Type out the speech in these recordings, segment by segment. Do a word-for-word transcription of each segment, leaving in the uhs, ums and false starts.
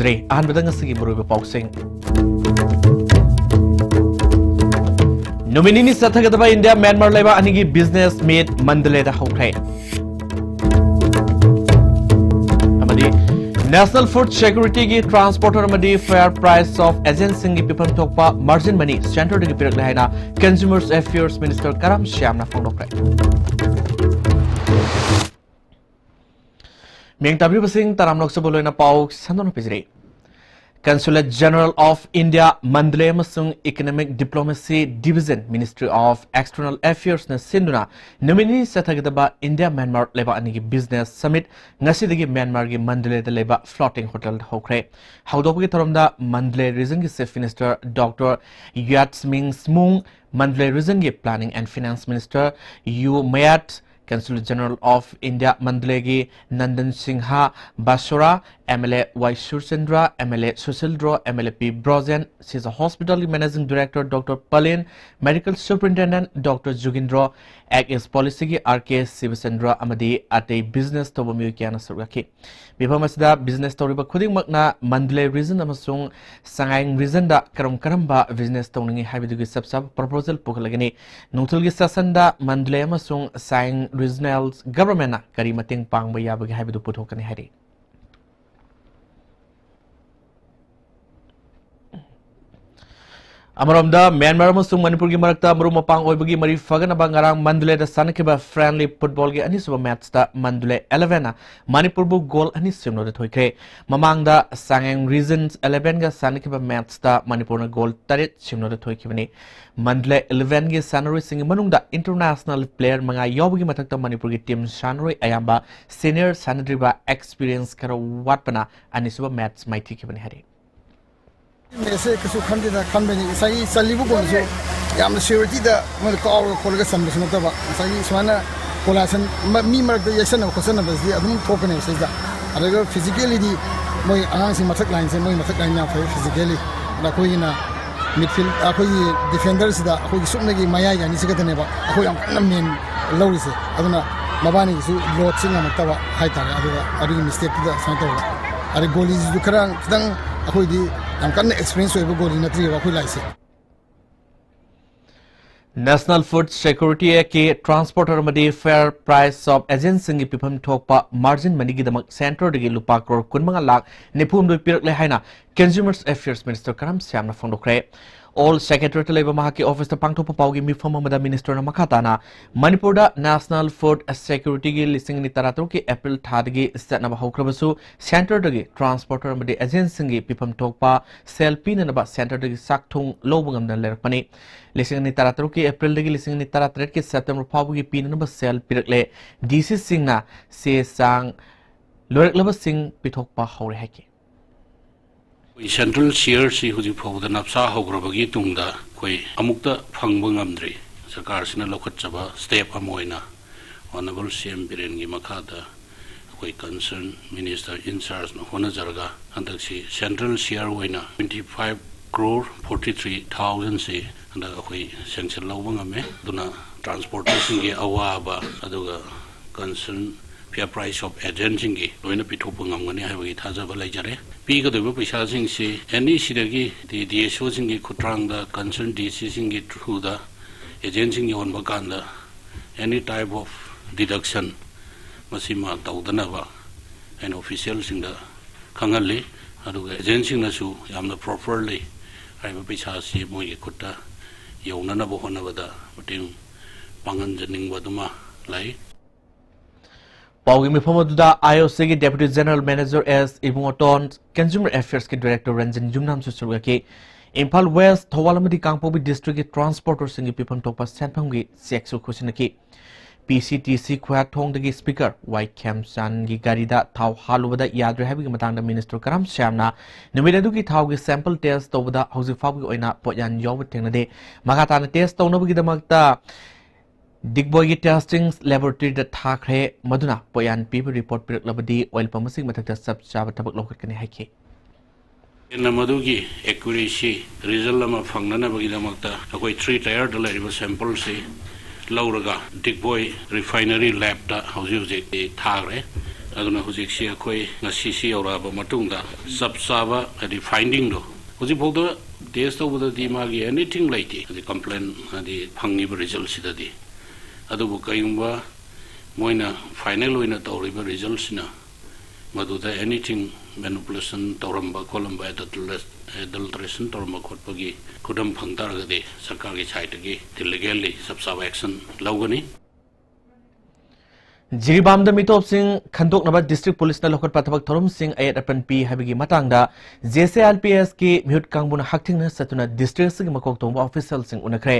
ꯖꯔꯤ꯫ ꯑꯍꯥꯟꯕꯗ ꯉꯁꯤꯒꯤ ꯃꯔꯨꯑꯣꯏꯕ ꯄꯥꯎꯁꯤꯡ꯫ ꯅꯨꯃꯤꯠ ꯅꯤꯅꯤ ꯆꯠꯊꯒꯗꯕ ꯏꯟꯗꯤꯌꯥ ꯃ꯭ꯌꯥꯟꯃꯥꯔ ꯂꯩꯕꯥꯛ ꯑꯅꯤꯒꯤ business meet ꯃꯟꯗꯂꯦꯗ ꯍꯧꯈ꯭ꯔꯦ꯫ ꯑꯃꯗꯤ National Food Security ꯒꯤ transporter ꯑꯃꯗꯤ fair price of agent ꯁꯤꯡꯒꯤ ꯄꯤꯐꯝ ꯊꯣꯛꯄ margin money centre ꯗꯒꯤ ꯄꯤꯔꯛꯂꯦ ꯍꯥꯏꯅ Consumer Affairs Minister ꯀꯔꯝ ꯁ꯭ꯌꯥꯝꯅ ꯐꯣꯡꯗꯣꯛꯈ꯭ꯔꯦ꯫ ꯃꯤꯌꯥꯝ ꯇꯥꯕꯤꯔꯤꯕꯁꯤꯡ ꯇꯔꯥꯝꯅ ꯑꯣꯛꯆꯕ ꯂꯣꯏꯅ ꯄꯥꯎ ꯁꯟꯗꯣꯛꯅ ꯄꯤꯖꯔꯤ꯫ Consulate General of India, Mandalay ꯑꯃꯁꯨꯡ Economic Diplomacy Division, Ministry of External Affairs ꯅ ꯁꯤꯟꯗꯨꯅ ꯅꯨꯃꯤꯠ ꯅꯤꯅꯤ ꯆꯠꯊꯒꯗꯕ ꯏꯟꯗꯤꯌꯥ ꯃ꯭ꯌꯥꯟꯃꯥꯔ ꯂꯩꯕꯥꯛ ꯑꯅꯤꯒꯤ business summit ꯉꯁꯤꯗꯒꯤ ꯃ꯭ꯌꯥꯟꯃꯥꯔꯒꯤ ꯃꯟꯗꯂꯦꯗ ꯂꯩꯕ floating hotel ꯗ ꯍꯧꯈ꯭ꯔꯦ꯫ ꯍꯧꯗꯣꯛꯄꯒꯤ ꯊꯧꯔꯝꯗ ꯃꯟꯗꯂꯦ region ꯒꯤ Chief Minister Doctor ꯌꯥꯠꯁꯃꯤꯡ ꯁ꯭ꯃꯨꯡ, ꯃꯟꯗꯂꯦ region ꯒꯤ Planning and Finance Minister U Myat, Consulate General of India ꯃꯟꯗꯂꯦꯒꯤ Nandan Singh Basora, MLA Y Surchandra, MLA Susindro, MLA P Brojen, Shija Hospital ꯒꯤ Managing Director Doctor Palen, Medical Superintendent Doctor Jugindro, Act East Policy ꯒꯤ R K Shivachandra ꯑꯃꯗꯤ ꯑꯇꯩ business ꯇꯧꯕ ꯃꯤꯑꯣꯏ ꯀꯌꯥꯅ ꯁꯔꯨꯛ ꯌꯥꯈꯤ꯫ ꯃꯤꯐꯝ ꯑꯁꯤꯗ business ꯇꯧꯔꯤꯕ ꯈꯨꯗꯤꯡꯃꯛꯅ ꯃꯟꯗꯂꯦ region ꯑꯃꯁꯨꯡ ꯁꯉꯥꯏꯡ region ꯗ ꯀꯔꯝ ꯀꯔꯝꯕ business ꯇꯧꯅꯤꯡꯏ ꯍꯥꯏꯕꯗꯨꯒꯤ ꯆꯞ ꯆꯥꯕ proposal ꯄꯨꯈꯠꯂꯒꯅꯤ꯫ ꯅꯨꯡꯊꯤꯜꯒꯤ session ꯗ ꯃꯟꯗꯂꯦ ꯑꯃꯁꯨꯡ ꯁꯉꯥꯏꯡ regional government ꯅ ꯀꯔꯤ ꯃꯇꯦꯡ ꯄꯥꯡꯕ ꯌꯥꯕꯒꯦ ꯍꯥꯏꯕꯗꯨ ꯄꯨꯊꯣꯛꯀꯅꯤ ꯍꯥꯏꯔꯤ꯫ ꯑꯃꯔꯣꯝꯗ, ꯃ꯭ꯌꯥꯟꯃꯥꯔ ꯑꯃꯁꯨꯡ ꯃꯅꯤꯄꯨꯔꯒꯤ ꯃꯔꯛꯇ ꯃꯔꯨꯞ ꯃꯄꯥꯡ ꯑꯣꯏꯕꯒꯤ ꯃꯔꯤ ꯐꯒꯠꯅꯕ ꯉꯔꯥꯡ ꯃꯟꯗꯂꯦꯗ ꯁꯥꯟꯅꯈꯤꯕ friendly football ꯒꯤ ꯑꯅꯤꯁꯨꯕ match ꯇ ꯃꯟꯗꯂꯦ eleven ꯅ ꯃꯅꯤꯄꯨꯔꯕꯨ goal ꯑꯅꯤ ꯁꯤꯅꯣꯗ ꯊꯣꯏꯈ꯭ꯔꯦ꯫ ꯃꯃꯥꯡꯗ ꯁꯉꯥꯏꯡ region eleven ꯒ ꯁꯥꯟꯅꯈꯤꯕ match ꯇ ꯃꯅꯤꯄꯨꯔꯅ goal ꯇꯔꯦꯠ ꯁꯤꯅꯣꯗ ꯊꯣꯏꯈꯤꯕꯅꯤ꯫ ꯃꯟꯗꯂꯦ eleven ꯒꯤ ꯁꯥꯟꯅꯔꯣꯏꯁꯤꯡꯒꯤ ꯃꯅꯨꯡꯗ international player ꯃꯉꯥ ꯌꯥꯎꯕꯒꯤ ꯃꯊꯛꯇ ꯃꯅꯤꯄꯨꯔꯒꯤ team ꯁꯥꯟꯅꯔꯣꯏ ꯑꯌꯥꯝꯕ senior ꯁꯥꯟꯅꯗ꯭ꯔꯤꯕ, experience ꯈꯔ ꯋꯥꯠꯄꯅ ꯑꯅꯤꯁꯨꯕ match ꯃꯥꯏꯊꯤꯈꯤꯕꯅꯤ ꯍꯥꯏꯔꯤ꯫ ꯃꯦꯠꯁꯁꯦ ꯀꯩꯁꯨ ꯈꯟꯗꯦꯗ, ꯈꯟꯕꯅꯤ꯫ ꯉꯁꯥꯏꯒꯤ ꯆꯜꯂꯤꯕ ꯒꯣꯜꯁꯨ ꯌꯥꯝꯅ security ꯗ ꯃꯣꯏꯅ ꯀꯥꯎꯔꯒ ꯈꯣꯠꯂꯒ ꯆꯟꯕꯁꯨ ꯅꯠꯇꯕ, ꯉꯁꯥꯏꯒꯤ ꯁꯨꯃꯥꯏꯅ ꯀꯣꯂꯥꯏꯁꯟ, ꯃ-, ꯃꯤ ꯃꯔꯛꯇ ꯌꯦꯛꯁꯟꯅꯕ ꯈꯣꯠꯆꯟꯅꯕꯁꯤꯗꯤ ꯑꯗꯨꯝ ꯊꯣꯛꯀꯅꯦꯕ ꯁꯤꯗ꯫ ꯑꯗꯨꯒ physically ꯗꯤ ꯃꯣꯏ ꯑꯉꯥꯡꯁꯤꯡ ꯃꯊꯛ line ꯁꯦ, ꯃꯣꯏ ꯃꯊꯛ line ꯌꯥꯝ ꯐꯩ physically꯫ ꯑꯗ ꯑꯩꯈꯣꯏꯒꯤꯅ midfield, ꯑꯩꯈꯣꯏꯒꯤ defender ꯁꯤꯗ ꯑꯩꯈꯣꯏꯒꯤ ꯁꯨꯞꯅꯒꯤ ꯃꯌꯥꯏꯒꯤ ꯑꯅꯤꯁꯤ ꯈꯛꯇꯅꯦꯕ ꯑꯩꯈꯣꯏ ꯌꯥꯝ ꯀꯟꯅ main ꯂꯧꯔꯤꯁꯦ꯫ ꯑꯗꯨꯅ ꯃꯕꯥꯅꯤꯒꯤꯁꯨ load ꯁꯤ ꯉꯝꯃꯛꯇꯕ ꯍꯥꯏꯇꯥꯔꯦ꯫ ꯑꯗꯨꯒ ꯑꯗꯨꯒꯤ mistake ꯇꯨꯗ ꯁꯨꯃꯥꯏꯅ ꯇꯧꯕ꯫ ꯑꯗꯩ ꯒꯣꯂꯤꯁꯤꯁꯨ ꯈꯔ ꯈꯤꯇꯪ ꯑꯩꯈꯣꯏꯗꯤ ꯌꯥꯝ ꯀꯟꯅ ꯑꯦꯛꯁꯄꯤꯔꯤꯌꯦꯟꯁ ꯑꯣꯏꯕ ꯒꯣꯂꯤ ꯅꯠꯇ꯭ꯔꯤꯕ ꯑꯩꯈꯣꯏ ꯂꯥꯛꯏꯁꯦ꯫ National Food Security Actꯀꯤ transporter ꯑꯃꯗꯤ fair price of agentꯁꯤꯡꯒꯤ ꯄꯤꯐꯝ ꯊꯣꯛꯄ margin moneyꯒꯤꯗꯃꯛ centreꯗꯒꯤ ꯂꯨꯄꯥ ꯀ꯭ꯔꯣꯔ ꯀꯨꯟꯃꯉꯥ ꯂꯥꯈ ꯅꯤꯐꯨꯍꯨꯝꯗꯣꯏ ꯄꯤꯔꯛꯂꯦ ꯍꯥꯏꯅ Consumer Affairs Minister ꯀꯔꯝ ꯁ꯭ꯌꯥꯝꯅ ꯐꯣꯡꯗꯣꯛꯈ꯭ꯔꯦ꯫ All Secretariatꯇ ꯂꯩꯕ ꯃꯍꯥꯛꯀꯤ officeꯇ ꯄꯥꯡꯊꯣꯛꯄ ꯄꯥꯎꯒꯤ ꯃꯤꯐꯝ ꯑꯃꯗ ministerꯅ ꯃꯈꯥ ꯇꯥꯅ ꯃꯅꯤꯄꯨꯔꯗ National Food Securityꯒꯤ ꯂꯤꯁꯤꯡ ꯑꯅꯤ ꯇꯔꯥꯇꯔꯨꯛꯀꯤ April ꯊꯥꯗꯒꯤ ꯆꯠꯅꯕ ꯍꯧꯈ꯭ꯔꯕꯁꯨ centreꯗꯒꯤ transporter ꯑꯃꯗꯤ agentꯁꯤꯡꯒꯤ ꯄꯤꯐꯝ ꯊꯣꯛꯄ ꯁꯦꯜ ꯄꯤꯅꯅꯕ centreꯗꯒꯤ ꯆꯥꯛ ꯊꯣꯡ ꯂꯧꯕ ꯉꯝꯗꯅ ꯂꯩꯔꯛꯄꯅꯤ꯫ ꯂꯤꯁꯤꯡ ꯑꯅꯤ ꯇꯔꯥꯇꯔꯨꯛꯀꯤ Aprilꯗꯒꯤ ꯂꯤꯁꯤꯡ ꯑꯅꯤ ꯇꯔꯥꯇꯔꯦꯠꯀꯤ September ꯐꯥꯎꯕꯒꯤ ꯄꯤꯅꯅꯕ ꯁꯦꯜ ꯄꯤꯔꯛꯂꯦ꯫ DCꯁꯤꯡꯅ ꯆꯦ ꯆꯥꯡ ꯂꯣꯏꯔꯛꯂꯕꯁꯤꯡ ꯄꯤꯊꯣꯛꯄ ꯍꯧꯔꯦ ꯍꯥꯏꯈꯤ꯫ ꯑꯩꯈꯣꯏ central shareꯁꯤ ꯍꯧꯖꯤꯛ ꯐꯥꯎꯕꯗ ꯅꯞꯁꯥ ꯍꯧꯈ꯭ꯔꯕꯒꯤ ꯇꯨꯡꯗ ꯑꯩꯈꯣꯏ ꯑꯃꯨꯛꯇ ꯐꯪꯕ ꯉꯝꯗ꯭ꯔꯤ꯫ ꯁꯔꯀꯥꯔꯁꯤꯅ ꯂꯧꯈꯠꯆꯕ step ꯑꯃ ꯑꯣꯏꯅ Honourable CM ꯕꯤꯔꯦꯟꯒꯤ ꯃꯈꯥꯗ ꯑꯩꯈꯣꯏ concern minister in chargeꯅ ꯍꯣꯠꯅꯖꯔꯒ ꯍꯟꯗꯛꯁꯤ central share ꯑꯣꯏꯅ twenty five crore forty three thousandꯁꯤ ꯍꯟꯗꯛ ꯑꯩꯈꯣꯏ sanction ꯂꯧꯕ ꯉꯝꯃꯦ꯫ ꯑꯗꯨꯅ transporterꯁꯤꯡꯒꯤ ꯑꯋꯥꯕ ꯑꯗꯨꯒ concern fair price of agentꯁꯤꯡꯒꯤ ꯂꯣꯏꯅ ꯄꯤꯊꯣꯛꯄ ꯉꯝꯒꯅꯤ ꯍꯥꯏꯕꯒꯤ ꯊꯥꯖꯕ ꯂꯩꯖꯔꯦ꯫ ꯄꯤꯒꯗꯧꯔꯤꯕ ꯄꯩꯁꯥꯁꯤꯡꯁꯤ any ꯁꯤꯗꯒꯤ DSOꯁꯤꯡꯒꯤ ꯈꯨꯠꯊꯥꯡꯗ concern DCꯁꯤꯡꯒꯤ throughꯗ agentꯁꯤꯡ ꯌꯣꯟꯕ ꯀꯥꯟꯗ any type of deduction ꯃꯁꯤꯃ ꯇꯧꯗꯅꯕ ꯑꯩꯅ officialꯁꯤꯡꯗ ꯈꯪꯍꯜꯂꯤ꯫ ꯑꯗꯨꯒ agentꯁꯤꯡꯅꯁꯨ ꯌꯥꯝꯅ properly ꯍꯥꯏꯔꯤꯕ ꯄꯩꯁꯥꯁꯤ ꯃꯣꯏꯒꯤ ꯈꯨꯠꯇ ꯌꯧꯅꯅꯕ ꯍꯣꯠꯅꯕꯗ ꯃꯇꯦꯡ ꯄꯥꯡꯍꯟꯖꯅꯤꯡꯕꯗꯨꯃ ꯂꯩ꯫ ꯄꯥꯎꯒꯤ ꯃꯤꯐꯝ ꯑꯗꯨꯗ IOCꯒꯤ Deputy General Manager S ꯏꯕꯨꯡꯉꯣꯇꯣꯟ, Consumer Affairsꯀꯤ Director Ranjan ꯌꯨꯝꯅꯥꯝꯁꯨ ꯁꯔꯨꯛ ꯌꯥꯈꯤ꯫ ꯏꯝꯐꯥꯜ West, ꯊꯧꯕꯥꯜ ꯑꯃꯗꯤ ꯀꯥꯡꯄꯣꯛꯄꯤ districtꯀꯤ transporterꯁꯤꯡꯒꯤ ꯄꯤꯐꯝ ꯊꯣꯛꯄ ꯁꯦꯟꯐꯝꯒꯤ chequeꯁꯨ ꯈꯨꯠꯁꯤꯟꯅꯈꯤ꯫ PCTC ꯈꯨꯌꯥꯊꯣꯡꯗꯒꯤ Speaker ꯋꯥꯏ ꯈꯦꯝꯆꯥꯟꯒꯤ ꯒꯥꯔꯤꯗ ꯊꯥꯎ ꯍꯥꯜꯂꯨꯕꯗ ꯌꯥꯗ꯭ꯔꯦ ꯍꯥꯏꯕꯒꯤ ꯃꯇꯥꯡꯗ minister ꯀꯔꯝ ꯁ꯭ꯌꯥꯝꯅ ꯅꯨꯃꯤꯠ ꯑꯗꯨꯒꯤ ꯊꯥꯎꯒꯤ sample test ꯇꯧꯕꯗ ꯍꯧꯖꯤꯛ ꯐꯥꯎꯕꯒꯤ ꯑꯣꯏꯅ ꯄꯣꯠꯌꯥꯟ ꯌꯥꯎꯕ ꯊꯦꯡꯅꯗꯦ꯫ ꯃꯈꯥ ꯇꯥꯅ test ꯇꯧꯅꯕꯒꯤꯗꯃꯛꯇ ꯗꯤꯒꯕꯣꯏꯒꯤ testing laboratoryꯗ ꯊꯥꯈ꯭ꯔꯦ, ꯃꯗꯨꯅ ꯄꯣꯠꯌꯥꯟ ꯄꯤꯕ report ꯄꯤꯔꯛꯂꯕꯗꯤ oil pump ꯑꯁꯤꯒꯤ ꯃꯊꯛꯇ ꯆꯞ ꯆꯥꯕ ꯊꯕꯛ ꯂꯧꯈꯠꯀꯅꯤ ꯍꯥꯏꯈꯤ꯫ ꯍꯦꯟꯅ ꯃꯗꯨꯒꯤ accuracy result ꯑꯃ ꯐꯪꯅꯅꯕꯒꯤꯗꯃꯛꯇ ꯑꯩꯈꯣꯏ three tierꯗ ꯂꯩꯔꯤꯕ sampleꯁꯤ ꯂꯧꯔꯒ ꯗꯤꯒꯕꯣꯏ refinery labꯇ ꯍꯧꯖꯤꯛ ꯍꯧꯖꯤꯛ ꯊꯥꯈ꯭ꯔꯦ꯫ ꯑꯗꯨꯅ ꯍꯧꯖꯤꯛꯁꯤ ꯑꯩꯈꯣꯏ ꯉꯁꯤꯁꯤ ꯌꯧꯔꯛꯑꯕ ꯃꯇꯨꯡꯗ ꯆꯞ ꯆꯥꯕ ꯍꯥꯏꯗꯤ findingꯗꯣ ꯍꯧꯖꯤꯛꯐꯥꯎꯗ test ꯇꯧꯕꯗꯗꯤ ꯃꯥꯒꯤ anything ꯂꯩꯇꯦ, ꯍꯥꯏꯗꯤ complaint ꯍꯥꯏꯗꯤ ꯐꯪꯉꯤꯕ resultꯁꯤꯗꯗꯤ꯫ ꯑꯗꯨꯕꯨ ꯀꯔꯤꯒꯨꯝꯕ ꯃꯣꯏꯅ final ꯑꯣꯏꯅ ꯇꯧꯔꯤꯕ resultꯁꯤꯅ ꯃꯗꯨꯗ anything manipulation ꯇꯧꯔꯝꯕ ꯈꯣꯠꯂꯝꯕ, adulteration ꯇꯧꯔꯝꯕ ꯈꯣꯠꯄꯒꯤ ꯈꯨꯗꯝ ꯐꯪ ꯇꯥꯔꯒꯗꯤ ꯁꯔꯀꯥꯔꯒꯤ sideꯇꯒꯤ legally ꯆꯞ ꯆꯥꯕ action ꯂꯧꯒꯅꯤ꯫ ꯖꯤꯔꯤꯕꯥꯝꯗ ꯃꯤꯇꯣꯞꯁꯤꯡ ꯈꯟꯗꯣꯛꯅꯕ district policeꯅ ꯂꯧꯈꯠꯄ ꯊꯕꯛ ꯊꯧꯔꯝꯁꯤꯡ ꯑꯌꯦꯠ ꯑꯄꯟ ꯄꯤ ꯍꯥꯏꯕꯒꯤ ꯃꯇꯥꯡꯗ JCLPSꯀꯤ ꯃꯤꯍꯨꯠ ꯀꯥꯡꯕꯨꯅ ꯍꯛꯊꯦꯡꯅꯅ ꯆꯠꯇꯨꯅ district ꯑꯁꯤꯒꯤ ꯃꯀꯣꯛ ꯊꯣꯡꯕ officialꯁꯤꯡ ꯎꯅꯈ꯭ꯔꯦ꯫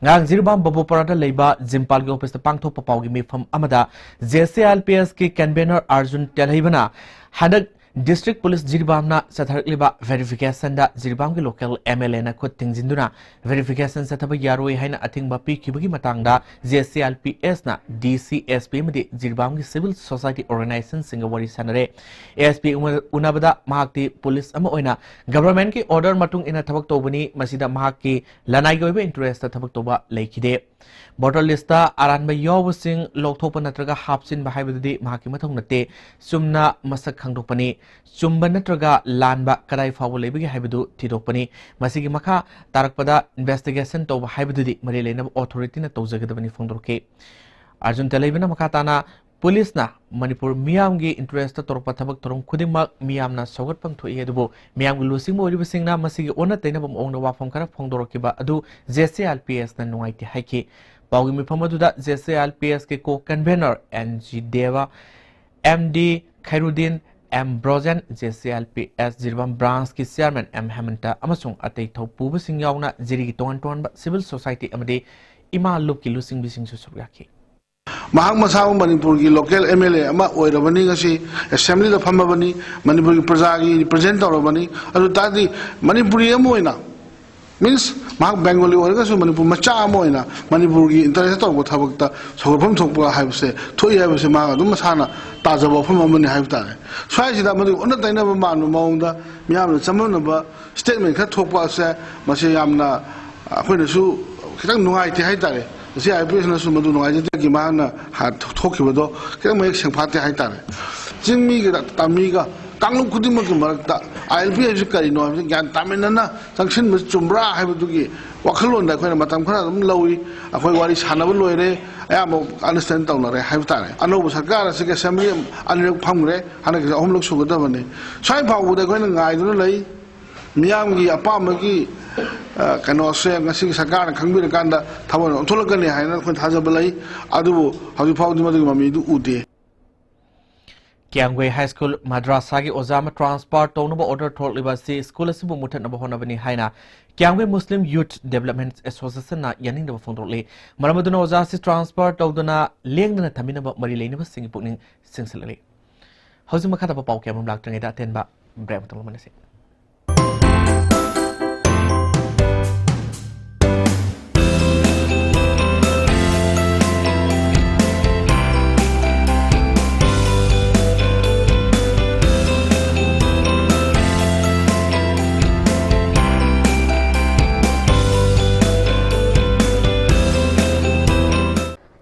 ꯉꯔꯥꯡ ꯖꯤꯔꯤꯕꯥꯝ ꯕꯕꯨꯄꯥꯔꯥꯗ ꯂꯩꯕ ꯖꯤꯝꯄꯥꯜꯒꯤ officeꯇ ꯄꯥꯡꯊꯣꯛꯄ ꯄꯥꯎꯒꯤ ꯃꯤꯐꯝ ꯑꯃꯗ JCLPSꯀꯤ convener ꯑꯥꯔꯖꯨꯟ ꯇꯦꯜꯍꯩꯕꯅ ꯍꯟꯗꯛ district police ꯖꯤꯔꯤꯕꯥꯝꯅ ꯆꯠꯊꯔꯛꯂꯤꯕ verificationꯗ ꯖꯤꯔꯤꯕꯥꯝꯒꯤ local MLAꯅ ꯈꯨꯠ ꯊꯤꯡꯖꯤꯟꯗꯨꯅ verification ꯆꯠꯊꯕ ꯌꯥꯔꯣꯏ ꯍꯥꯏꯅ ꯑꯊꯤꯡꯕ ꯄꯤꯈꯤꯕꯒꯤ ꯃꯇꯥꯡꯗ JCLPSꯅ DC, SP ꯑꯃꯗꯤ ꯖꯤꯔꯤꯕꯥꯝꯒꯤ civil society organizationꯁꯤꯡꯒ ꯋꯥꯔꯤ ꯁꯥꯟꯅꯔꯦ꯫ SP ꯎꯅ-, ꯎꯅꯕꯗ ꯃꯍꯥꯛꯇꯤ police ꯑꯃ ꯑꯣꯏꯅ governmentꯀꯤ order ꯃꯇꯨꯡ ꯏꯟꯅ ꯊꯕꯛ ꯇꯧꯕꯅꯤ, ꯃꯁꯤꯗ ꯃꯍꯥꯛꯀꯤ ꯂꯅꯥꯏꯒꯤ ꯑꯣꯏꯕ interestꯇ ꯊꯕꯛ ꯇꯧꯕ ꯂꯩꯈꯤꯗꯦ꯫ Voter listꯇ ꯑꯔꯥꯟꯕ ꯌꯥꯎꯕꯁꯤꯡ ꯂꯧꯊꯣꯛꯄ ꯅꯠꯇ꯭ꯔꯒ ꯍꯥꯞꯆꯤꯟꯕ ꯍꯥꯏꯕꯗꯨꯗꯤ ꯃꯍꯥꯛꯀꯤ ꯃꯊꯧ ꯅꯠꯇꯦ꯫ ꯆꯨꯝꯅ ꯃꯁꯛ ꯈꯪꯗꯣꯛꯄꯅꯤ꯫ ꯆꯨꯝꯕ ꯅꯠꯇ꯭ꯔꯒ ꯂꯥꯟꯕ ꯀꯗꯥꯏ ꯐꯥꯎꯕ ꯂꯩꯕꯒꯦ ꯍꯥꯏꯕꯗꯨ ꯊꯤꯗꯣꯛꯄꯅꯤ꯫ ꯃꯁꯤꯒꯤ ꯃꯈꯥ ꯇꯥꯔꯛꯄꯗ investigation ꯇꯧꯕ ꯍꯥꯏꯕꯗꯨꯗꯤ ꯃꯔꯤ ꯂꯩꯅꯕ authorityꯅ ꯇꯧꯖꯒꯗꯕꯅꯤ ꯐꯣꯡꯗꯣꯔꯛꯈꯤ꯫ ꯑꯥꯔꯖꯨꯟ ꯇꯦꯂꯩꯕꯅ ꯃꯈꯥ ꯇꯥꯅ policeꯅ ꯃꯅꯤꯄꯨꯔ ꯃꯤꯌꯥꯝꯒꯤ interestꯇ ꯇꯧꯔꯛꯄ ꯊꯕꯛ ꯊꯧꯔꯝ ꯈꯨꯗꯤꯡꯃꯛ ꯃꯤꯌꯥꯝꯅ ꯁꯧꯒꯠꯐꯝ ꯊꯣꯛꯏ, ꯑꯗꯨꯕꯨ ꯃꯤꯌꯥꯝꯒꯤ ꯂꯨꯆꯤꯡꯕ ꯑꯣꯏꯔꯤꯕꯁꯤꯡꯅ ꯃꯁꯤꯒꯤ ꯑꯣꯟꯅ ꯇꯩꯅꯕ ꯃꯑꯣꯡꯗ ꯋꯥꯐꯝ ꯈꯔ ꯐꯣꯡꯗꯣꯔꯛꯈꯤꯕ ꯑꯗꯨ JCLPSꯅ ꯅꯨꯡꯉꯥꯏꯇꯦ ꯍꯥꯏꯈꯤ꯫ ꯄꯥꯎꯒꯤ ꯃꯤꯐꯝ ꯑꯗꯨꯗ JCLPSꯀꯤ co-convener NG ꯗꯦꯕ, MD ꯈꯩꯔꯨꯗꯤꯟ, M Brojen, JCLPS Jiribam branchꯀꯤ chairman M ꯍꯦꯃꯟꯇ ꯑꯃꯁꯨꯡ ꯑꯇꯩ ꯊꯧꯄꯨꯕꯁꯤꯡ ꯌꯥꯎꯅ ꯖꯤꯔꯤꯒꯤ ꯇꯣꯉꯥꯟ ꯇꯣꯉꯥꯟꯕ civil society ꯑꯃꯗꯤ ꯏꯃꯥ ꯂꯨꯞꯀꯤ ꯂꯨꯆꯤꯡꯕꯤꯁꯤꯡꯁꯨ ꯁꯔꯨꯛ ꯌꯥꯈꯤ꯫ ꯃꯍꯥꯛ ꯃꯁꯥꯕꯨ ꯃꯅꯤꯄꯨꯔꯒꯤ local MLA ꯑꯃ ꯑꯣꯏꯔꯕꯅꯤ, ꯉꯁꯤ assemblyꯗ ꯐꯝꯃꯕꯅꯤ, ꯃꯅꯤꯄꯨꯔꯒꯤ ꯄ꯭ꯔꯖꯥꯒꯤ represent ꯇꯧꯔꯕꯅꯤ꯫ ꯑꯗꯨ ꯇꯥꯔꯗꯤ ꯃꯅꯤꯄꯨꯔꯤ ꯑꯃ ꯑꯣꯏꯅ, means ꯃꯍꯥꯛ Bengali ꯑꯣꯏꯔꯒꯁꯨ ꯃꯅꯤꯄꯨꯔ ꯃꯆꯥ ꯑꯃ ꯑꯣꯏꯅ ꯃꯅꯤꯄꯨꯔꯒꯤ interest ꯇꯧꯔꯛꯄ ꯊꯕꯛꯇ ꯁꯧꯒꯠꯐꯝ ꯊꯣꯛꯄ ꯍꯥꯏꯕꯁꯦ ꯊꯣꯛꯏ ꯍꯥꯏꯕꯁꯦ ꯃꯍꯥꯛ ꯑꯗꯨꯝ ꯃꯁꯥꯅ ꯇꯥꯖꯕ ꯋꯥꯐꯝ ꯑꯃꯅꯤ ꯍꯥꯏꯕ ꯇꯥꯔꯦ꯫ ꯁ꯭ꯋꯥꯏꯁꯤꯗ ꯃꯗꯨꯒꯤ ꯑꯣꯟꯅ ꯇꯩꯅꯕ ꯃꯥꯟꯕ ꯃꯑꯣꯡꯗ ꯃꯤꯌꯥꯝꯅ ꯆꯃꯝꯅꯕ statement ꯈꯔ ꯊꯣꯛꯄ ꯑꯁꯦ ꯃꯁꯤ ꯌꯥꯝꯅ ꯑꯩꯈꯣꯏꯅꯁꯨ ꯈꯤꯇꯪ ꯅꯨꯡꯉꯥꯏꯇꯦ ꯍꯥꯏ ꯇꯥꯔꯦ꯫ ꯉꯁꯤ ꯑꯥꯏ ꯑꯦꯜ ꯄꯤ ꯑꯦꯁꯅꯁꯨ ꯃꯗꯨ ꯅꯨꯡꯉꯥꯏꯖꯗꯦ꯫ ꯃꯍꯥꯛꯅ ꯍꯥ-, ꯊꯣꯛꯈꯤꯕꯗꯣ ꯈꯤꯇꯪ ꯃꯌꯦꯛ ꯁꯦꯡꯐꯥꯠꯇꯦ ꯍꯥꯏꯇꯥꯔꯦ꯫ ꯆꯤꯡꯃꯤꯒ ꯇꯝꯃꯤꯒ ꯀꯥꯡꯂꯨꯞ ꯈꯨꯗꯤꯡꯃꯛꯀꯤ ꯃꯔꯛꯇ ꯑꯥꯏ ꯑꯦꯜ ꯄꯤ ꯍꯥꯏꯕꯁꯤ ꯀꯔꯤꯅꯣ ꯍꯥꯏꯕꯁꯤ ꯒ꯭ꯌꯥꯟ ꯇꯥꯃꯤꯟꯅꯅ ꯆꯪꯁꯤꯟꯕꯁꯤ ꯆꯨꯝꯕ꯭ꯔꯥ ꯍꯥꯏꯕꯗꯨꯒꯤ ꯋꯥꯈꯜꯂꯣꯟꯗ ꯑꯩꯈꯣꯏꯅ ꯃꯇꯝ ꯈꯔ ꯑꯗꯨꯝ ꯂꯧꯏ꯫ ꯑꯩꯈꯣꯏ ꯋꯥꯔꯤ ꯁꯥꯟꯅꯕ ꯂꯣꯏꯔꯦ, ꯑꯌꯥꯝꯕ ꯑꯟꯗꯔꯁꯇꯦꯟ ꯇꯧꯅꯔꯦ ꯍꯥꯏꯕ ꯇꯥꯔꯦ꯫ ꯑꯅꯧꯕ ꯁꯔꯀꯥꯔ ꯑꯁꯤꯒꯤ ꯑꯦꯁꯦꯝꯕ꯭ꯂꯤ ꯑꯅꯤꯔꯛ ꯐꯝꯈ꯭ꯔꯦ, ꯍꯟꯗꯛꯀꯤꯁꯦ ꯑꯍꯨꯝꯂꯛ ꯁꯨꯒꯗꯕꯅꯤ꯫ ꯁ꯭ꯋꯥꯏ ꯐꯥꯎꯕꯗ ꯑꯩꯈꯣꯏꯅ ꯉꯥꯏꯗꯨꯅ ꯂꯩ꯫ ꯃꯤꯌꯥꯝꯒꯤ ꯑꯄꯥꯝꯕꯒꯤ, ꯑ, ꯀꯩꯅꯣꯁꯦ ꯉꯁꯤꯒꯤ ꯁꯔꯀꯥꯔꯅ ꯈꯪꯕꯤꯔꯀꯥꯟꯗ ꯊꯕꯛ ꯑꯣꯏꯅ ꯑꯣꯟꯊꯣꯛꯂꯛꯀꯅꯤ ꯍꯥꯏꯅ ꯑꯩꯈꯣꯏ ꯊꯥꯖꯕ ꯂꯩ꯫ ꯑꯗꯨꯕꯨ ꯍꯧꯖꯤꯛ ꯐꯥꯎꯕꯗꯤ ꯃꯗꯨꯒꯤ ꯃꯃꯤꯗꯨ ꯎꯗꯦ꯫ ꯀ꯭ꯌꯥꯝꯒꯣꯏ ꯍꯥꯏ ꯁ꯭ꯀꯨꯜ ꯃꯗ꯭ꯔꯥꯁꯥꯒꯤ ꯑꯣꯖꯥ ꯑꯃ ꯇ꯭ꯔꯥꯟꯁꯐꯔ ꯇꯧꯅꯕ ꯑꯣꯔꯗꯔ ꯊꯣꯛꯂꯤꯕ ꯑꯁꯤ ꯁ꯭ꯀꯨꯜ ꯑꯁꯤꯕꯨ ꯃꯨꯠꯊꯠꯅꯕ ꯍꯣꯠꯅꯕꯅꯤ ꯍꯥꯏꯅ ꯀ꯭ꯌꯥꯝꯒꯣꯏ ꯃꯨꯁꯂꯤꯝ ꯌꯨꯊ ꯗꯦꯕꯂꯞꯃꯦꯟ ꯑꯦꯁꯣꯁꯤꯌꯦꯁꯟꯅ ꯌꯥꯅꯤꯡꯗꯕ ꯐꯣꯡꯗꯣꯛꯂꯤ꯫ ꯃꯔꯝ ꯑꯗꯨꯅ ꯑꯣꯖꯥ ꯑꯁꯤ ꯇ꯭ꯔꯥꯟꯁꯐꯔ ꯇꯧꯗꯨꯅ ꯂꯦꯡꯗꯅ ꯊꯝꯕꯤꯅꯕ ꯃꯔꯤ ꯂꯩꯅꯕꯁꯤꯡꯒꯤ ꯄꯨꯛꯅꯤꯡ ꯆꯤꯡꯁꯤꯜꯂꯛꯂꯤ꯫ ꯍꯧꯖꯤꯛ ꯃꯈꯥ ꯇꯥꯕ ꯄꯥꯎ ꯀꯌꯥ ꯑꯃꯔꯣꯝ ꯂꯥꯛꯇ꯭ꯔꯤꯉꯩꯗ ꯑꯇꯦꯟꯕ ꯕ꯭ꯔꯦꯛ ꯑꯃꯇꯪ ꯂꯧꯃꯤꯟꯅꯁꯤ꯫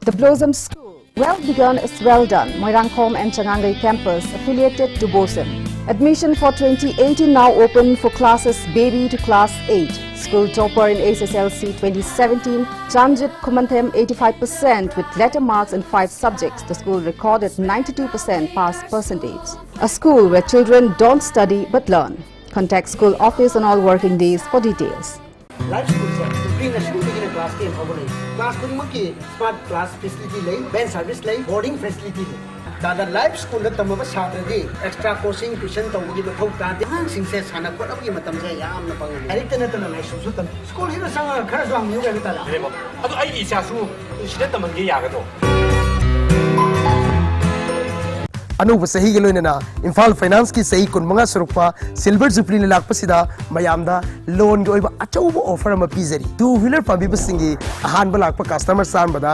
The Blossom School. Well begun is well done. Moirangkhom and Changangai campus, affiliated to BOSEM. Admission for twenty eighteen now open for classes baby to class eight. School topper in H S L C twenty seventeen, Chanjit Khumanthem, eighty-five percent with letter marks in five subjects. The school recorded ninety-two percent pass percentage. A school where children don't study but learn. Contact school office on all working days for details. Life School ꯁꯦ ꯄ꯭ꯔꯤ ꯅꯔꯁꯔꯤꯗꯒꯤꯅ class ten ꯐꯥꯎꯕ ꯂꯩ꯫ Class ꯈꯨꯗꯤꯡꯃꯛꯀꯤ smart class facility ꯂꯩ, van service ꯂꯩ, boarding facility ꯂꯩ꯫ ꯇꯥꯗ ꯂꯥꯏꯐ ꯁ꯭ꯀꯨꯜꯗ ꯇꯝꯃꯕ ꯁꯥꯇ꯭ꯔꯗꯤ ꯑꯦꯛꯁꯇ꯭ꯔꯥ ꯀꯣꯆꯤꯡ, ꯇ꯭ꯌꯨꯁꯟ ꯇꯧꯕꯒꯤ ꯃꯊꯧ ꯇꯥꯗꯦ꯫ ꯑꯉꯥꯡꯁꯤꯡꯁꯦ ꯁꯥꯟꯅ ꯈꯣꯠꯅꯕꯒꯤ ꯃꯇꯝꯁꯦ ꯌꯥꯝꯅ ꯐꯪꯍꯜꯂꯤ꯫ ꯂꯥꯏꯔꯤꯛꯇ ꯅꯠꯇꯅ ꯂꯥꯏꯁꯨꯁꯨ ꯇꯝꯃꯤ꯫ ꯁ꯭ꯀꯨꯜꯁꯤꯗ ꯆꯪꯉꯒ ꯈꯔꯁꯨ ꯍꯪꯕꯤꯌꯨ ꯀꯩꯅꯣ ꯇꯥꯗ꯫ ꯑꯗꯨꯅꯦꯕ꯫ ꯑꯗꯣ ꯑꯩꯒꯤ ꯏꯆꯥꯁꯨ ꯁꯤꯗ ꯇꯝꯍꯟꯒꯦ ꯌꯥꯒꯗ꯭ꯔꯣ? ꯑꯅꯧꯕ ꯆꯍꯤꯒ ꯂꯣꯏꯅꯅ ꯏꯝꯐꯥꯜ ꯐꯥꯏꯅꯥꯟꯁꯀꯤ ꯆꯍꯤ ꯀꯨꯟꯃꯉꯥ ꯁꯨꯔꯛꯄ ꯁꯤꯜꯚꯔ ꯖꯨꯕꯤꯂꯤꯅ ꯂꯥꯛꯄꯁꯤꯗ ꯃꯌꯥꯝꯗ ꯂꯣꯟꯒꯤ ꯑꯣꯏꯕ ꯑꯆꯧꯕ ꯑꯣꯐꯔ ꯑꯃ ꯄꯤꯖꯔꯤ꯫ ꯇꯨ ꯋꯤꯂꯔ ꯄꯥꯝꯕꯤꯕꯁꯤꯡꯒꯤ ꯑꯍꯥꯟꯕ ꯂꯥꯛꯄ ꯀꯁꯇꯃꯔ ꯆꯥꯝꯃꯗ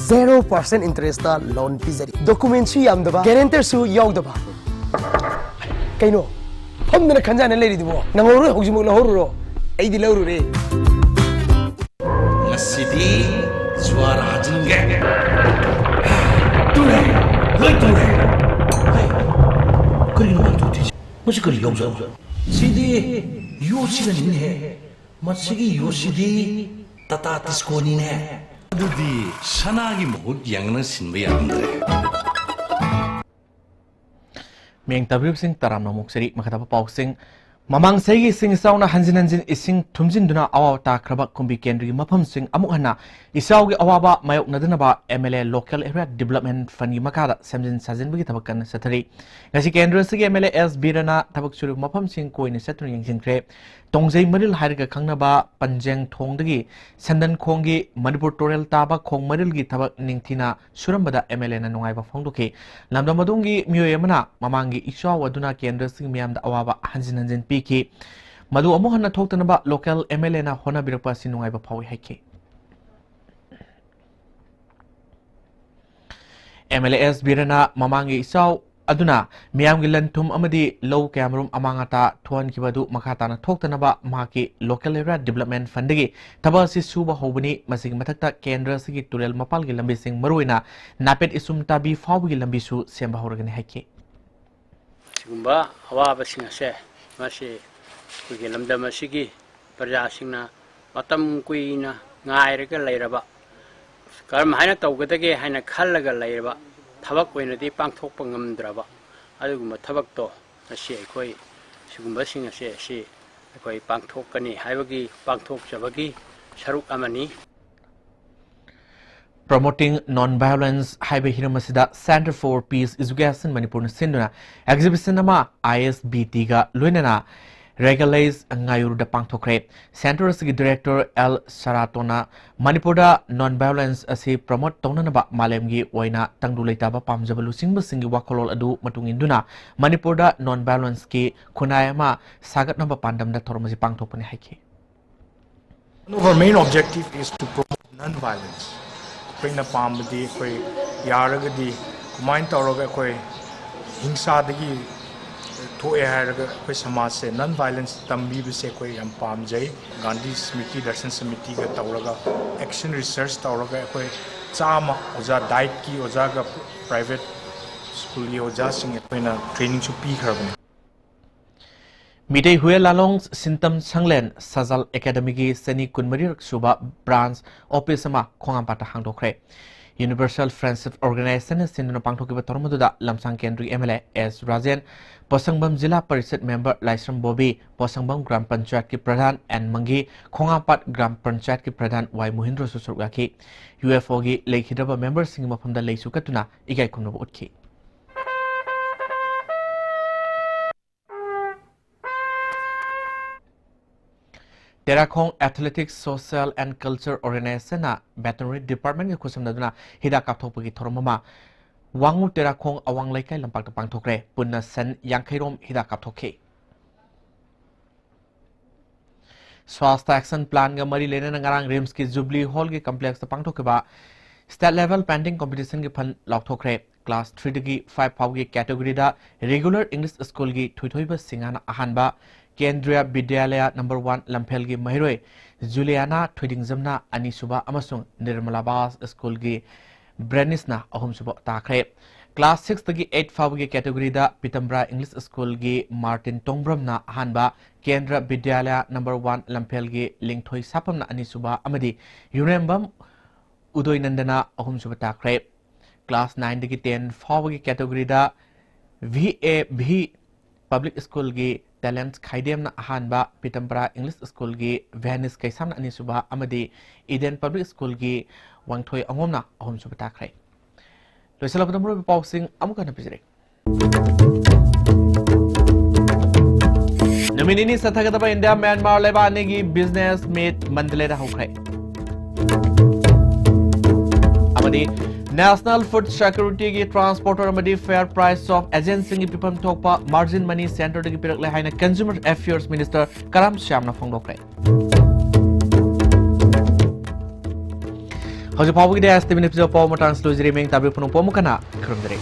ꯖꯦꯔꯣ ꯄꯥꯔꯁꯦꯟ ꯏꯟꯇꯔꯦꯁꯇ ꯂꯣꯟ ꯄꯤꯖꯔꯤ꯫ ꯗꯣꯀꯨꯃꯦꯟꯁꯨ ꯌꯥꯝꯗꯕ, ꯒꯦꯔꯦꯟꯇꯔꯁꯨ ꯌꯥꯎꯗꯕ꯫ ꯀꯩꯅꯣ ꯐꯝꯗꯅ ꯈꯟꯖꯥꯅ ꯂꯩꯔꯤꯗꯨꯕꯣ? ꯅꯪꯍꯧꯔꯣꯏ, ꯍꯧꯖꯤꯛꯃꯛ ꯂꯧꯍꯧꯔꯨꯔꯣ, ꯑꯩꯗꯤ ꯂꯧꯔꯨꯔꯦ꯫ ꯉꯁꯤꯗꯤ ꯁ꯭ꯋꯥꯔ ꯍꯥꯖꯤꯟꯒꯦ꯫ ꯇꯨꯔꯦ! ꯂꯣꯏ ꯇꯨꯔꯦ! ꯍꯩ, ꯀꯔꯤꯅꯣ ꯃꯥꯅ ꯇꯧꯗꯣꯏꯁꯦ? ꯃꯁꯤ ꯀꯔꯤ ꯌꯥꯎꯖꯥꯠꯅꯣ? ꯁꯤꯗꯤ ꯌꯣꯠꯁꯤꯅꯅꯤꯅꯦꯍꯦ꯫ ꯃꯁꯤꯒꯤ ꯌꯣꯠꯁꯤꯗꯤ ꯇꯥꯇꯥ ꯇꯤꯁꯀꯣꯅꯤꯅꯦ꯫ ꯑꯗꯨꯗꯤ ꯁꯅꯥꯒꯤ ꯃꯍꯨꯠ ꯌꯥꯡꯅ ꯁꯤꯟꯕ ꯌꯥꯔꯝꯗ꯭ꯔꯦ꯫ ꯃꯤꯌꯦꯡ ꯇꯥꯕꯤꯔꯤꯕꯁꯤꯡ ꯇꯔꯥꯝꯅ ꯑꯃꯨꯛ ꯆꯔꯤ꯫ ꯃꯈꯥ ꯇꯥꯕ ꯄꯥꯎꯁꯤꯡ꯫ ꯃꯃꯥꯡ ꯆꯍꯤꯒꯤ ꯏꯁꯤꯡ ꯏꯆꯥꯎꯅ ꯍꯟꯖꯤꯟ ꯍꯟꯖꯤꯟ ꯏꯁꯤꯡ ꯊꯨꯝꯖꯤꯟꯗꯨꯅ ꯑꯋꯥꯕ ꯇꯥꯈ꯭ꯔꯕ ꯀꯨꯝꯕꯤ ꯀꯦꯟꯗ꯭ꯔꯒꯤ ꯃꯐꯝꯁꯤꯡ ꯑꯃꯨꯛ ꯍꯟꯅ ꯏꯆꯥꯎꯒꯤ ꯑꯋꯥꯕ ꯃꯥꯌꯣꯛꯅꯗꯅꯕ M L A Local Area Development Fundꯀꯤ ꯃꯈꯥꯗ ꯁꯦꯝꯖꯤꯟ ꯁꯥꯖꯤꯟꯕꯒꯤ ꯊꯕꯛ ꯀꯟꯅ ꯆꯠꯊꯔꯤ꯫ ꯉꯁꯤ ꯀꯦꯟꯗ꯭ꯔ ꯑꯁꯤꯒꯤ ꯑꯦꯝ ꯑꯦꯜ ꯑꯦ ꯑꯦꯁ ꯕꯤꯔꯅ ꯊꯕꯛ ꯁꯨꯔꯤꯕ ꯃꯐꯝꯁꯤꯡ ꯀꯣꯏꯅ ꯆꯠꯇꯨꯅ ꯌꯦꯡꯁꯤꯟꯈ꯭ꯔꯦ꯫ ꯇꯣꯡꯖꯩ ꯃꯔꯤꯜ ꯍꯥꯏꯔꯒ ꯈꯪꯅꯕ ꯄꯟꯖꯦꯡ ꯊꯣꯡꯗꯒꯤ ꯁꯟꯗꯟ ꯈꯣꯡꯒꯤ ꯃꯅꯤꯄꯨꯔ ꯇꯨꯔꯦꯜ ꯇꯥꯕ ꯈꯣꯡ ꯃꯔꯤꯜꯒꯤ ꯊꯕꯛ ꯅꯤꯡꯊꯤꯅ ꯁꯨꯔꯝꯕꯗ ꯑꯦꯝ ꯑꯦꯜ ꯑꯦꯅ ꯅꯨꯡꯉꯥꯏꯕ ꯐꯣꯡꯗꯣꯛꯈꯤ꯫ ꯂꯝꯗꯝ ꯑꯗꯨꯒꯤ ꯃꯤꯑꯣꯏ ꯑꯃꯅ ꯃꯃꯥꯡꯒꯤ ꯏꯆꯥꯎ ꯑꯗꯨꯅ ꯀꯦꯟꯗ꯭ꯔꯁꯤꯡꯒꯤ ꯃꯤꯌꯥꯝꯗ ꯑꯋꯥꯕ ꯍꯟꯖꯤꯟ ꯍꯟꯖꯤꯟ ꯄꯤꯈꯤ꯫ ꯃꯗꯨ ꯑꯃꯨꯛ ꯍꯟꯅ ꯊꯣꯛꯇꯅꯕ local ꯑꯦꯝ ꯑꯦꯜ ꯑꯦꯅ ꯍꯣꯠꯅꯕꯤꯔꯛꯄ ꯑꯁꯤ ꯅꯨꯡꯉꯥꯏꯕ ꯐꯥꯎꯏ ꯍꯥꯏꯈꯤ꯫ ꯑꯦꯝ ꯑꯦꯜ ꯑꯦ ꯑꯦꯁ ꯕꯤꯔꯅ ꯃꯃꯥꯡꯒꯤ ꯏꯆꯥꯎ ꯑꯗꯨꯅ ꯃꯤꯌꯥꯝꯒꯤ ꯂꯟ ꯊꯨꯝ ꯑꯃꯗꯤ ꯂꯧ ꯀꯌꯥꯃꯔꯨꯝ ꯑꯃꯥꯡ ꯑꯇꯥ ꯊꯣꯛꯍꯟꯈꯤꯕ ꯑꯗꯨ ꯃꯈꯥ ꯇꯥꯅ ꯊꯣꯛꯇꯅꯕ ꯃꯍꯥꯛꯀꯤ Local Area Development Fundꯗꯒꯤ ꯊꯕꯛ ꯑꯁꯤ ꯁꯨꯕ ꯍꯧꯕꯅꯤ꯫ ꯃꯁꯤꯒꯤ ꯃꯊꯛꯇ ꯀꯦꯟꯗ꯭ꯔ ꯑꯁꯤꯒꯤ ꯇꯨꯔꯦꯜ ꯃꯄꯥꯜꯒꯤ ꯂꯝꯕꯤꯁꯤꯡ, ꯃꯔꯨꯑꯣꯏꯅ ꯅꯥꯄꯦꯠ ꯏꯁꯨꯝ ꯇꯥꯕꯤ ꯐꯥꯎꯕꯒꯤ ꯂꯝꯕꯤꯁꯨ ꯁꯦꯝꯕ ꯍꯧꯔꯒꯅꯤ ꯍꯥꯏꯈꯤ꯫ ꯁꯤꯒꯨꯝꯕ ꯑꯋꯥꯕꯁꯤꯡ ꯑꯁꯦ ꯃꯁꯤ ꯑꯩꯈꯣꯏꯒꯤ ꯂꯝꯗꯝ ꯑꯁꯤꯒꯤ ꯄ꯭ꯔꯖꯥꯁꯤꯡꯅ ꯃꯇꯝ ꯀꯨꯏꯅ ꯉꯥꯏꯔꯒ ꯂꯩꯔꯕ, ꯀꯔꯝ ꯍꯥꯏꯅ ꯇꯧꯒꯗꯒꯦ ꯍꯥꯏꯅ ꯈꯜꯂꯒ ꯂꯩꯔꯕ ꯊꯕꯛ ꯑꯣꯏꯅꯗꯤ ꯄꯥꯡꯊꯣꯛꯄ ꯉꯝꯗ꯭ꯔꯕ ꯑꯗꯨꯒꯨꯝꯕ ꯊꯕꯛꯇꯣ ꯉꯁꯤ ꯑꯩꯈꯣꯏ ꯁꯤꯒꯨꯝꯕꯁꯤꯡ ꯑꯁꯦ ꯑꯁꯤ ꯑꯩꯈꯣꯏ ꯄꯥꯡꯊꯣꯛꯀꯅꯤ ꯍꯥꯏꯕꯒꯤ, ꯄꯥꯡꯊꯣꯛꯆꯕꯒꯤ ꯁꯔꯨꯛ ꯑꯃꯅꯤ꯫ Promoting Non-Violence ꯍꯥꯏꯕ ꯍꯤꯔꯝ ꯑꯁꯤꯗ Centre for Peace Education ꯃꯅꯤꯄꯨꯔꯅ ꯁꯤꯟꯗꯨꯅ exhibition ꯑꯃ ꯑꯥꯏ ꯑꯦꯁ ꯕꯤ ꯇꯤꯒ ꯂꯣꯏꯅꯅ ꯔꯦꯒꯂꯩꯁ ꯉꯥꯌꯨꯔꯗ ꯄꯥꯡꯊꯣꯛꯈ꯭ꯔꯦ꯫ Centre ꯑꯁꯤꯒꯤ director ꯑꯦꯜ ꯁꯔꯥꯇꯣꯅ ꯃꯅꯤꯄꯨꯔꯗ non-violence ꯑꯁꯤ promote ꯇꯧꯅꯅꯕ ꯃꯥꯂꯦꯝꯒꯤ ꯑꯣꯏꯅ ꯇꯪꯗꯨ ꯂꯩꯇꯥꯕ ꯄꯥꯝꯖꯕ ꯂꯨꯆꯤꯡꯕꯁꯤꯡꯒꯤ ꯋꯥꯈꯜꯂꯣꯟ ꯑꯗꯨ ꯃꯇꯨꯡ ꯏꯟꯗꯨꯅ ꯃꯅꯤꯄꯨꯔꯗ non-violenceꯀꯤ ꯈꯨꯟꯅꯥꯏ ꯑꯃ ꯁꯥꯒꯠꯅꯕ ꯄꯥꯟꯗꯝꯗ ꯊꯧꯔꯝ ꯑꯁꯤ ꯄꯥꯡꯊꯣꯛꯄꯅꯤ ꯍꯥꯏꯈꯤ꯫ One of our main objective is to promote non-violence. ꯑꯩꯈꯣꯏꯅ ꯄꯥꯝꯕꯗꯤ ꯑꯩꯈꯣꯏ ꯌꯥꯔꯒꯗꯤ ꯀꯃꯥꯏꯅ ꯇꯧꯔꯒ ꯑꯩꯈꯣꯏ ꯍꯤꯡꯁꯥꯗꯒꯤ ꯊꯣꯛꯑꯦ ꯍꯥꯏꯔꯒ ꯑꯩꯈꯣꯏ ꯁꯃꯥꯖꯁꯦ ꯅꯟ ꯚꯥꯏꯂꯦꯟꯁ ꯇꯝꯕꯤꯕꯁꯦ ꯑꯩꯈꯣꯏ ꯌꯥꯝ ꯄꯥꯝꯖꯩ꯫ ꯒꯥꯟꯙꯤ ꯁ꯭ꯃ꯭ꯔꯤꯇꯤ ꯗꯔꯁꯟ ꯁꯃꯤꯇꯤꯒ ꯇꯧꯔꯒ ꯑꯦꯛꯁꯟ ꯔꯤꯁꯔꯁ ꯇꯧꯔꯒ ꯑꯩꯈꯣꯏ ꯆꯥꯝꯃ ꯑꯣꯖꯥ, ꯗꯥꯏꯠꯀꯤ ꯑꯣꯖꯥꯒ ꯄ꯭ꯔꯥꯏꯚꯦꯠ ꯁ꯭ꯀꯨꯜꯒꯤ ꯑꯣꯖꯥꯁꯤꯡ ꯑꯩꯈꯣꯏꯅ ꯇ꯭ꯔꯦꯅꯤꯡꯁꯨ ꯄꯤꯈ꯭ꯔꯕꯅꯤ꯫ ꯃꯤꯇꯩ ꯍꯨꯌꯦꯟ ꯂꯥꯂꯣꯡ ꯁꯤꯟꯇꯝ ꯁꯪꯂꯦꯟ ꯁꯖꯥꯜ ꯑꯦꯀꯥꯗꯃꯤꯒꯤ ꯆꯅꯤ ꯀꯨꯟꯃꯔꯤꯔꯛ ꯁꯨꯕ ꯕ꯭ꯔꯥꯟꯁ ꯑꯣꯐꯤꯁ ꯑꯃ ꯈꯣꯡꯉꯥꯝꯄꯥꯠꯇ ꯍꯥꯡꯗꯣꯛꯈ꯭ꯔꯦ꯫ ꯌꯨꯅꯤꯚꯔꯁꯦꯜ ꯐ꯭ꯔꯦꯟꯁꯤꯞ ꯑꯣꯔꯒꯅꯥꯏꯖꯦꯁꯟꯅ ꯁꯤꯟꯗꯨꯅ ꯄꯥꯡꯊꯣꯛꯈꯤꯕ ꯊꯧꯔꯝ ꯑꯗꯨꯗ ꯂꯝꯁꯥꯡ ꯀꯦꯟꯗ꯭ꯔꯒꯤ M L A S Rajen, Posangbam ꯖꯤꯂꯥ ꯄꯔꯤꯁꯠ ꯃꯦꯝꯕꯔ ꯂꯥꯏꯁ꯭ꯔꯝ ꯕꯣꯕꯤ, ꯄꯣꯁꯪꯕꯝ ꯒ꯭ꯔꯥꯝ ꯄꯟꯆꯥꯌꯠꯀꯤ ꯄ꯭ꯔꯙꯥꯟ ꯑꯦꯟ ꯃꯪꯒꯤ, ꯈꯣꯡꯉꯥꯝꯄꯥꯠ ꯒ꯭ꯔꯥꯝ ꯄꯟꯆꯥꯌꯠꯀꯤ ꯄ꯭ꯔꯙꯥꯟ ꯋꯥꯏ ꯃꯣꯍꯤꯟꯗ꯭ꯔꯁꯨ ꯁꯔꯨꯛ ꯌꯥꯈꯤ꯫ ꯌꯨ ꯑꯦꯐ ꯑꯣꯒꯤ ꯂꯩꯈꯤꯗ꯭ꯔꯕ ꯃꯦꯝꯕꯔꯁꯤꯡꯒꯤ ꯃꯐꯝꯗ ꯂꯩꯁꯨ ꯀꯠꯇꯨꯅ ꯏꯀꯥꯏ ꯈꯨꯝꯅꯕ ꯎꯠꯈꯤ꯫ ꯇꯦꯔꯥꯈꯣꯡ ꯑꯦꯊꯂꯦꯇꯤꯛꯁ ꯁꯣꯁꯤꯌꯦꯜ ꯑꯦꯟ ꯀꯜꯆꯔ ꯑꯣꯔꯒꯅꯥꯏꯖꯦꯁꯟꯅ ꯚꯦꯇꯔꯅꯔꯤ ꯗꯤꯄꯥꯔꯠꯃꯦꯟꯒ ꯈꯨꯠꯁꯝꯅꯗꯨꯅ ꯍꯤꯗꯥꯛ ꯀꯥꯞꯊꯣꯛꯄꯒꯤ ꯊꯧꯔꯝ ꯑꯃ ꯋꯥꯡꯉꯨ ꯇꯦꯔꯥꯈꯣꯡ ꯑꯋꯥꯡ ꯂꯩꯀꯥꯏ ꯂꯝꯄꯥꯛꯇ ꯄꯥꯡꯊꯣꯛꯈ꯭ꯔꯦ꯫ ꯄꯨꯟꯅ ꯁꯟ ꯌꯥꯡꯈꯩꯔꯣꯝ ꯍꯤꯗꯥꯛ ꯀꯥꯞꯊꯣꯛꯈꯤ꯫ ꯁ꯭ꯋꯥꯁꯊ ꯑꯦꯛꯁꯟ ꯄ꯭ꯂꯥꯟꯒ ꯃꯔꯤ ꯂꯩꯅꯅ ꯉꯔꯥꯡ ꯔꯤꯝꯁꯀꯤ ꯖꯨꯕꯂꯤ ꯍꯣꯜꯒꯤ ꯀꯝꯄ꯭ꯂꯦꯛꯁꯇ ꯄꯥꯡꯊꯣꯛꯈꯤꯕ ꯁ꯭ꯇꯦꯠ ꯂꯦꯚꯦꯜ ꯄꯦꯟꯇꯤꯡ ꯀꯣꯝꯄꯤꯇꯤꯁꯟꯒꯤ ꯐꯟ ꯂꯥꯎꯊꯣꯛꯈ꯭ꯔꯦ꯫ ꯀ꯭ꯂꯥꯁ ꯊ꯭ꯔꯤꯗꯒꯤ ꯐꯥꯏꯚ ꯐꯥꯎꯒꯤ ꯀꯦꯇꯦꯒꯣꯔꯤꯗ ꯔꯤꯒꯨꯂꯔ ꯏꯪꯂꯤꯁ ꯁ꯭ꯀꯨꯜꯒꯤ ꯊꯣꯏꯊꯣꯏꯕ ꯁꯤꯡꯍꯥꯅ ꯑꯍꯥꯟꯕ, ꯀꯦꯟꯗ꯭ꯔꯤꯌꯥ ꯕꯤꯗ꯭ꯌꯥꯂꯌꯥ ꯅꯝꯕꯔ ꯋꯥꯟ ꯂꯝꯐꯦꯜꯒꯤ ꯃꯍꯩꯔꯣꯏ ꯖꯨꯂꯤꯌꯥꯅꯥ ꯊꯣꯏꯗꯤꯡꯖꯝꯅ ꯑꯅꯤꯁꯨꯕ ꯑꯃꯁꯨꯡ ꯅꯤꯔꯃꯂꯥꯕꯥꯁ ꯁ꯭ꯀꯨꯜꯒꯤ ꯕ꯭ꯔꯦꯅꯤꯁꯅ ꯑꯍꯨꯝꯁꯨꯕ ꯇꯥꯈ꯭ꯔꯦ꯫ ꯀ꯭ꯂꯥꯁ ꯁꯤꯛꯁꯇꯒꯤ ꯑꯩꯠ ꯐꯥꯎꯕꯒꯤ ꯀꯦꯇꯦꯒꯣꯔꯤꯗ ꯄꯤꯇꯝꯕ꯭ꯔꯥ ꯏꯪꯂꯤꯁ ꯁ꯭ꯀꯨꯜꯒꯤ ꯃꯥꯔꯇꯤꯟ ꯇꯣꯡꯕ꯭ꯔꯝꯅ ꯑꯍꯥꯟꯕ, ꯀꯦꯟꯗ꯭ꯔ ꯕꯤꯗ꯭ꯌꯥꯂꯌꯥ ꯅꯝꯕꯔ ꯋꯥꯟ ꯂꯝꯐꯦꯜꯒꯤ ꯂꯤꯡꯊꯣꯏ ꯁꯥꯄꯝꯅ ꯑꯅꯤꯁꯨꯕ ꯑꯃꯗꯤ ꯌꯨꯔꯦꯝꯕꯝ ꯎꯗꯣꯏꯅꯟꯗꯅ ꯑꯍꯨꯝꯁꯨꯕ ꯇꯥꯈ꯭ꯔꯦ꯫ ꯀ꯭ꯂꯥꯁ ꯅꯥꯏꯟꯗꯒꯤ ꯇꯦꯟ ꯐꯥꯎꯕꯒꯤ ꯀꯦꯇꯦꯒꯣꯔꯤꯗ ꯚꯤ ꯑꯦ ꯚꯤ ꯄꯕ꯭ꯂꯤꯛ ꯁ꯭ꯀꯨꯜꯒꯤ ꯇꯦꯂꯦꯟꯁ ꯈꯥꯏꯗꯦꯝꯅ ꯑꯍꯥꯟꯕ, ꯄꯤꯇꯝꯄꯔꯥ ꯏꯪꯂꯤꯁ ꯁ꯭ꯀꯨꯜꯒꯤ ꯚꯦꯅꯤꯁ ꯀꯩꯁꯥꯝꯅ ꯑꯅꯤꯁꯨꯕ ꯑꯃꯗꯤ ꯏꯗꯦꯟ ꯄꯕ꯭ꯂꯤꯛ ꯁ꯭ꯀꯨꯜꯒꯤ ꯋꯥꯡꯊꯣꯏ ꯑꯉꯣꯝꯅ ꯑꯍꯨꯝꯁꯨꯕ ꯇꯥꯈ꯭ꯔꯦ꯫ ꯂꯣꯏꯁꯤꯜꯂꯛꯄꯗ ꯃꯔꯨꯑꯣꯏꯕ ꯄꯥꯎꯁꯤꯡ ꯑꯃꯨꯛ ꯍꯟꯅ ꯄꯤꯖꯔꯤ꯫ ꯅꯨꯃꯤꯠ ꯅꯤꯅꯤ ꯆꯠꯊꯒꯗꯕ ꯏꯟꯗꯤꯌꯥ ꯃ꯭ꯌꯥꯟꯃꯥꯔ ꯂꯩꯕꯥꯛ ꯑꯅꯤꯒꯤ ꯕꯤꯖꯤꯅꯦꯁ ꯃꯤꯠ ꯃꯟꯗꯂꯦꯗ ꯍꯧꯈ꯭ꯔꯦ꯫ ꯑꯃꯗꯤ ꯅꯦꯁꯅꯦꯜ ꯐꯨꯗ ꯁꯦꯀ꯭ꯌꯨꯔꯤꯇꯤꯒꯤ ꯇ꯭ꯔꯥꯟꯁꯄꯣꯔꯇꯔ ꯑꯃꯗꯤ ꯐꯦꯌꯔ ꯄ꯭ꯔꯥꯏꯁ ꯑꯣꯐ ꯑꯦꯖꯦꯟꯁꯤꯡꯒꯤ ꯄꯤꯐꯝ ꯊꯣꯛꯄ ꯃꯥꯔꯖꯤꯟ ꯃꯅꯤ ꯁꯦꯟꯇꯔꯗꯒꯤ ꯄꯤꯔꯛꯂꯦ ꯍꯥꯏꯅ ꯀꯟꯖꯨꯃꯔ ꯑꯦꯐꯤꯌꯔꯁ ꯃꯤꯅꯤꯁꯇꯔ ꯀꯔꯥꯝ ꯁ꯭ꯌꯥꯝꯅ ꯐꯣꯡꯗꯣꯛꯈ꯭ꯔꯦ꯫ ꯍꯧꯖꯤꯛ ꯐꯥꯎꯕꯒꯤꯗꯤ ꯑꯦꯁ ꯇꯤ ꯚꯤꯅ ꯄꯤꯖꯕ ꯄꯥꯎ ꯃꯇꯥꯡꯁꯤ ꯂꯣꯏꯖꯔꯦ꯫ ꯃꯤꯡ ꯇꯥꯕꯤꯌꯨ ꯄꯨꯝꯅꯃꯛꯄꯨ ꯑꯃꯨꯛ ꯍꯟꯅ ꯈꯨꯔꯨꯝꯖꯔꯤ꯫